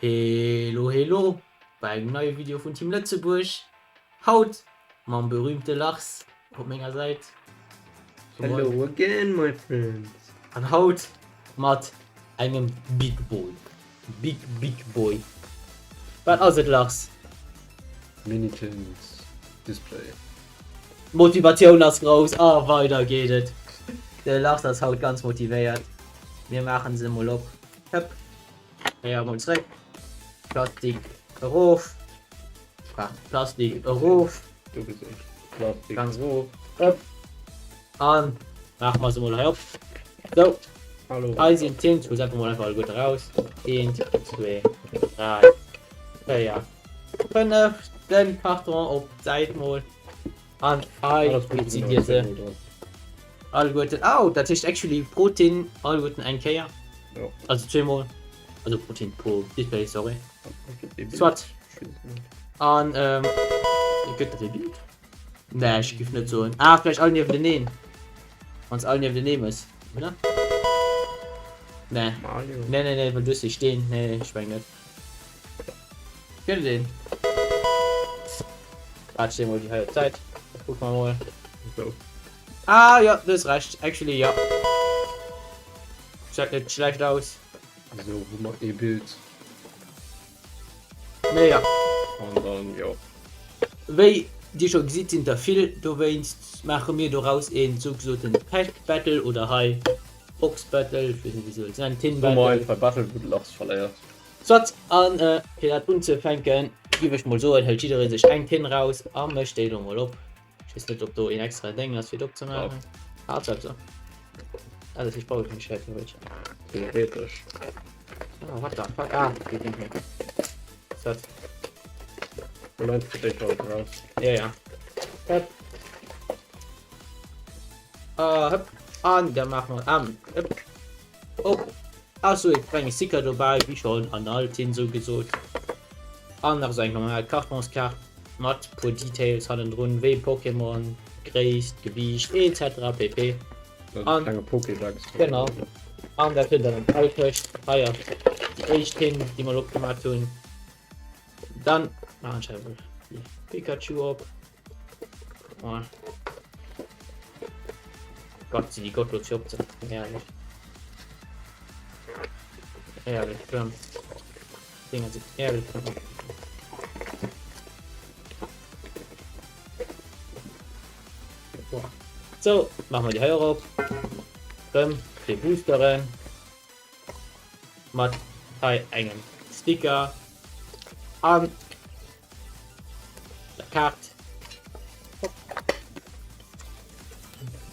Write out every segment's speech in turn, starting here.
Hello hello bei engem neie Video vun Team Lëtzebuerg. Haut mam berühmte Lars op menger Säit. Hello again my friends. An haut mat engem Big Boy. Big Big Boy. Wat ass et Lars? Minitins Display. D'Motivatioun ass grouss a weider geet et. De Lars ass haut ganz motivéiert. Mir maachen se mol op. Hëpp. Ja, mol zréck. Plastik erof. Plastik erof. Du bist echt. Plastik Ganz erof. Upp. An maache mer se mol hei op. So. Hallo. Hei sinn d'Tint. Ech einfach mol einfach all gutt raus. 1, 2, 3, 4, 5. Den Karton op d'Säit mol. An hei gesitt Dir se. Alleguerten. Oh, dat heescht actually pro Tin alleguerten eng Kéier. Jo. Also zweemol. Also pro Tin, pro Display, sorry. Soit. An ähm, gëtt dat e Bild? Nee, ech giff net soen. Ah, vläicht all niewenteneen. Wann s all niewentenee mëss, oder? Nee. Mario. Nee, nee, nee, well du hues déi Steen. Nee, nee, ech meng net. Gëtt et een? Waart, ech leeë mol déi hei op d'Säit. Kucke mer mol. So. Ah jo, du hues Recht. Actually jo. Gesäit net schlecht aus. So, hu mer ee Bild. Mee jo. An dann, jo. Wéi dir scho gesitt sinn der vill, dowéinst maache mir doraus een sougesoten Pack Battle oder hei Box Battle, ech weess net wéi se wëlls nennen, Tin Wou mer Battle. einfach Battle wou de Lars verléiert. Soit, an fir dat unzefänken giff ech mol soen, hëlt jidderee sech eng Tin raus a mécht déi lo mol op. Ech weess net op do een extra Deng ass fir et opzemaachen. Ah, dat so. Ah, dat heescht brauch ech keng Schere theoretesch. Theoretesch. Ah, what the fuck? Ah, geet net méi. Soit. Hol einfach déi Karte raus. Ja, ja. Hopp. Ah, hopp. An da maache mer am. Hopp. Op. Ach so, et war eng Sticker dobäi, wéi schonn an all Tin sou gesot. An nach sou eng normal Kartonskaart mat puer Details hannendrun, wéi Pokémon, Gréisst, Gewiicht etc pp. An klenge Pokédex. Genau. An dat huet dann an all Këscht. Hei ass déi éischt Tin, déi mer opgemaach hunn. Dann maachen ech einfach déi Pikachu op. Oh. Gott, sind die gottlos hier opzumachen, ehrlich. Ehrlich, schlimm. Dinger sind ehrlich schlimm. So, machen wir die Heuer op. Rëm déi Boosteren. Mat hei engem Sticker. An der Kaart.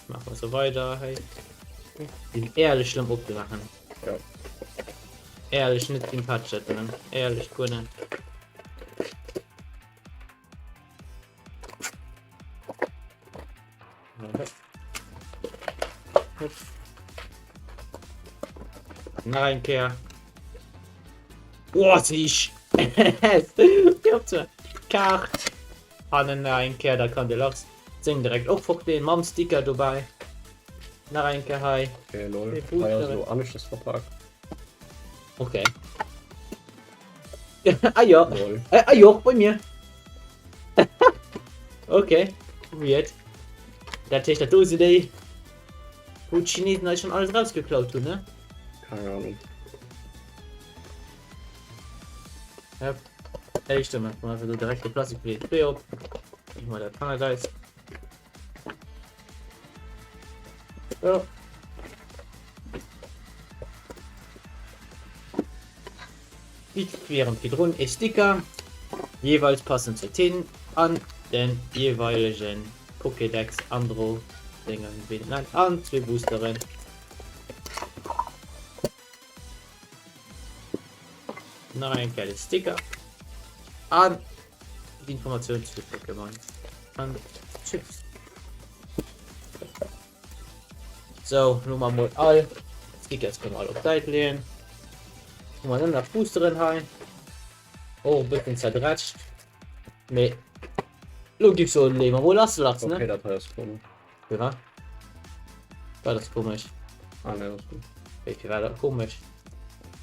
Machen wir so weiter. Hey. Sinn ehrlich schlimm opgemachen. Ja. Ehrlich net sympathisch dat drin. Ehrlich guer net. Nach eng Kéier. Oh, sich. Kaart. Hannen nach eng Kéier, da kann de Lars seng direkt och fortleeën mam Sticker dobäi. Nach eng Kéier hei. Okay, lol. Hei ass elo aneschters verpakt. Okay. ah jo. Lol. Äh, ah jo, bei mir. okay, weird. Dat heescht, dat do sinn déi, wou d'Chinesen eis schon alles rausgeklaut hunn, ne? Keine Ahnung. Ja. Éischt emol einfach do direkt de Plastik fir déi op. Ich mal dat hannert eis. So. Während virdrun e Sticker, jeweils passend zur Tin an den jeweilegen Pokédex Andro Dingen wéi en nennt an zwee Boosteren. Nach eng Kéier de Sticker an d'Informatioun zu de Pokémon an Chips. So, lo mar mol all Stickers kënne mer all op d'Säit leeën. Hu mer nëmmen nach d'Boosteren hei. Och e bëssen zerdrätscht. Mee lo giff soen, leeë mer mol lass, Lars, ne? Okay, dat hei ass komesch. Firwat? Wat ass komesch? Ah, nee, ass gutt. Wéi, firwat ass komesch?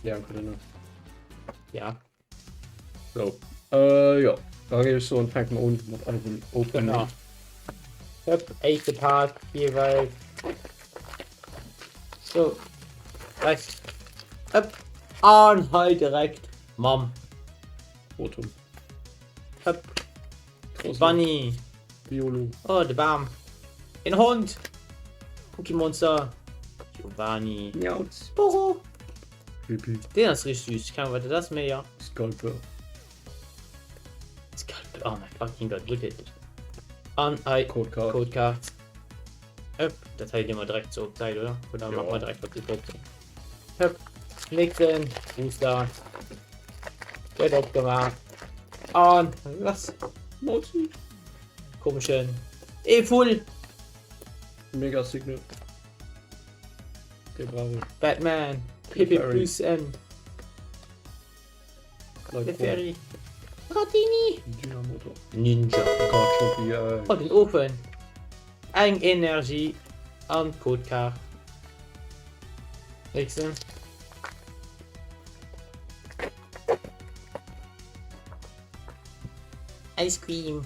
Leon Kalender. Ja. So, äh, jo, da géif ech soen, fänke mer un mat eisem Opening. Genau. Hëpp, éischte Pak jeeweils. So, rechts. Hëpp. An hei direkt mam Rotom. Hëpp. Bunny. Riolu. Oh, de Bam. En Hond. Cookie Monster. Giovanni. Miauz. Boro. Creepy. Den ass richtig süß. Keine Ahnung, was das ist, ja. Sculptor. Sculptor. Oh mein fucking Gott, gut hit. An ei Code Card. Code Card. Öp, das hei immer direkt so op d'Säit, oder? Oder Ja. machen wir direkt wat drop sinn. Höpp, nächsten Booster. Gëtt opgemaach. An lass. Mauzi. Komischen. E Vull. Mega Signal. Dee brauch ech. Batman. PP plus N. Clefairy. Dratini. Dynamotor. Ninja. Garchomp, yeah. Oh, den Ofen. Eng Energie an Codekaart. Nächsten. Ice Cream.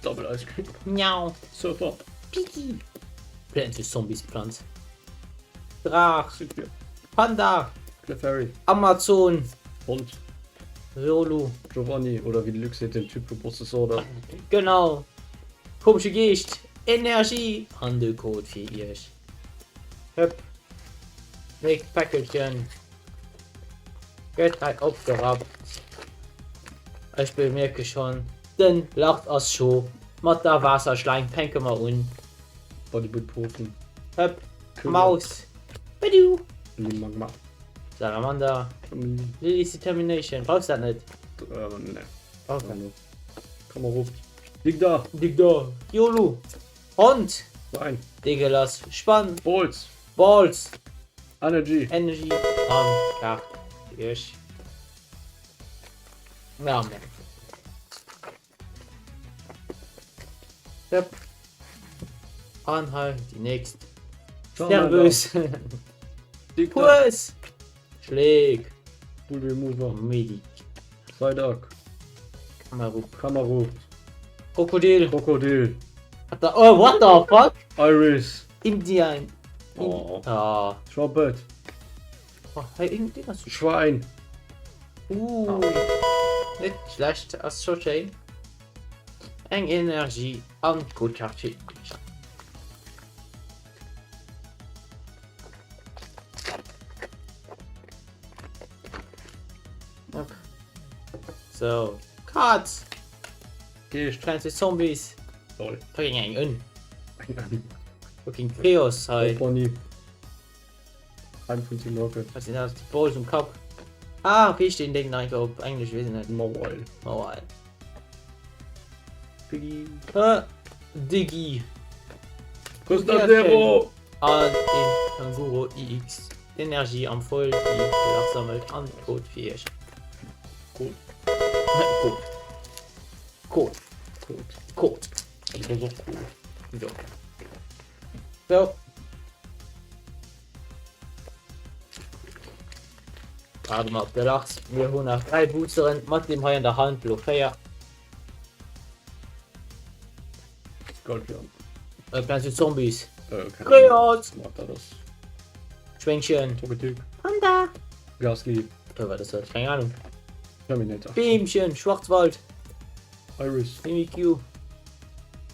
Double Ice Cream. Miau. Surf up. Piki. Plants vs Zombies Planz. Draach. Super. Panda. Clefairy. Amazon. Hond. Riolu. Giovanni oder wéi de Luc seet, den Typ vu Prozessor. Genau. Komesche Geescht. Energie. An de Code fir iech. Hëpp. Nächst Päckelchen. Gëtt hei opgerappt. Ech bemierke schonn, den Lach ass scho mat der Waasserschlaang. Fänke mer un. Bodybuildprofen. Hëpp. Maus. Biddu. Magma. Salamander. Lily's Determination. Brauchs dat net? Äh, ne. Brauchs dat net. Komm mal ruf. Lieg da. Lieg da. Jolo. Hond. Nein. Degelas. Spann. Balls. Balls. Energy. Energy. An Kaart fir iech. Ja, ne. Yep. An hei déi nächst. Servus. Puss. Schläg. Bulbimover. Medik. Psyduck. Kamarup. Kamaru. Krokodil. Krokodil. What the, oh, what the fuck? Iris. Indian. Oh. Oh. Trumpet. Oh, hey, irgendwie das. Schwein. Uh. Net schlecht, ass scho schéin. Eng Energie an Codekarte. So. Katz. Geescht. Plants vs Zombies. Lol. Fucking eng un. Eng un. Fucking Chaos hei. Bonnie. Heim vun Team Rocket. Was sinn dat? Die Balls um Kapp. Ah, okay, ich den Ding nach op Englisch wees net. Mawile. Mawile. Piggy. Äh, Diggy. Costadero. An den Kanguro iX. D'Energie am Voll, déi de Lach sammelt an Code fir iech. Code. Code. Code. Code. Code. Also das ist auch cool. So. So. Waarde mer op de Lachs. Mir hunn nach 3 Boosteren mat deem hei an der Hand, lo 4. Scorpion. Äh, Plants vs Zombies. Äh, keine Ahnung. Chaos! Was das ist. Schwéngchen. Togetic. Panda! Gasly. Äh, wat ass dat? Keng Ahnung. Terminator. Beemchen, Schwarzwald. Iris. Mimikyu.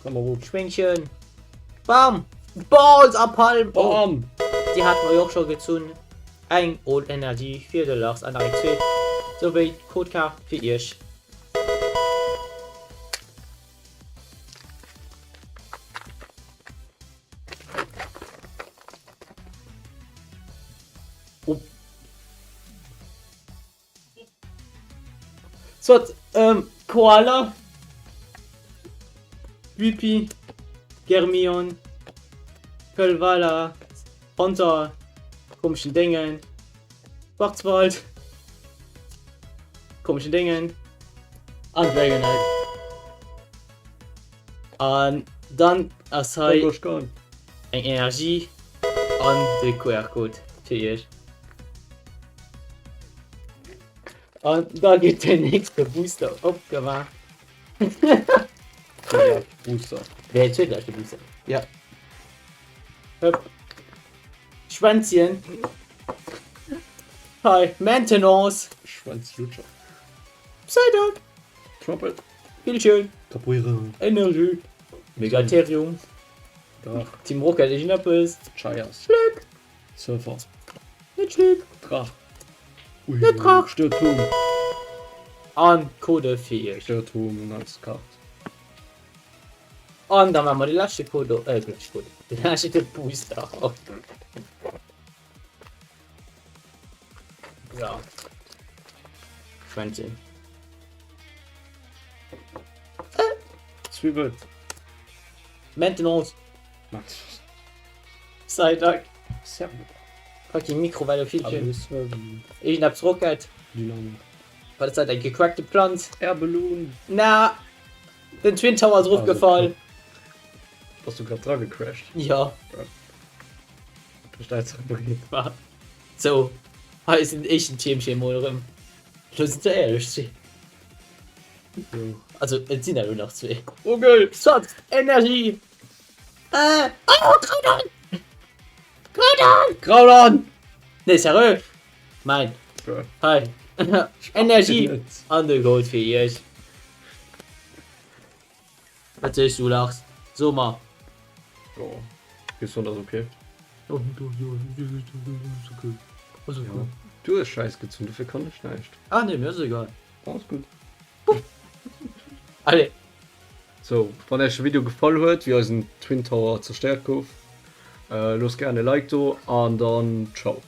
Kamerun. Schwéngchen. Bam! Balls a Palm! Oh, Bam! déi hate mer jo och scho gezunn. Eng Old Energy fir de Lars an nach eng zweet, souwéi d'Codekaart fir iech. Oh. Soit ähm, Koala, Wüpi, Germion, Kölwala, Honter, komischen Déngen, Schwarzwald, komischen Déngen an Dragonite. An dann ass hei eng Energie an de QR-Code fir iech. An da geet den nächste Booster opgemaach. Booster. Der zweitletzte Booster. Ja. Höpp. Schwänzchen. Hi, Maintenance. Schwänzlutscher. Psyduck. Trumpet. Bildschön. Capoeira. Energie. Megatherium. Drach. Team Rocket irgendetwas. Chayas. Schluck. Surfer. Net Schluck. Drach. Ui, Net Drach. Störturm. An Code fir iech. Störturm, nice Kart. An da maache mer de leschte Code op, äh, de leschte Code, de leschte Booster op. Ja. Schwänzchen. Zwiebel. Maintenance. Max. Psyduck. Servo. Fucking Mikrowelle Villchen. Irgendeppes Rocket. Dynamo. Wat ass dat? Eng gecrackte Planz? Air Balloon. Na! Den Twin Tower ass erofgefall. Bass du grad dra gecrashed? Ja. Duerch däi Zerbreet. War. So, hei sinn éischten Tiermchen mol erëm. Lo sinn se éierlech zwee. Also et sinn der lo nach zwee. Oh geil! Schatz, Energie! Äh, oh, Groudon! Groudon! Groudon! Nee, sérieux? Mein. Hei. Energie an de Gold fir iech. Wat sees du, Lars? So mar. Jo, ech soen, dat ass okay. Ja. Du hues Schäiss gezunn, dofir kann ech näischt. Ah nee, mir ass egal. Alles gutt. Allez. Sou, wann iech de Video gefall huet, wéi eisen Twin Tower zerstéiert gouf, loosst gären e Like do an dann ciao.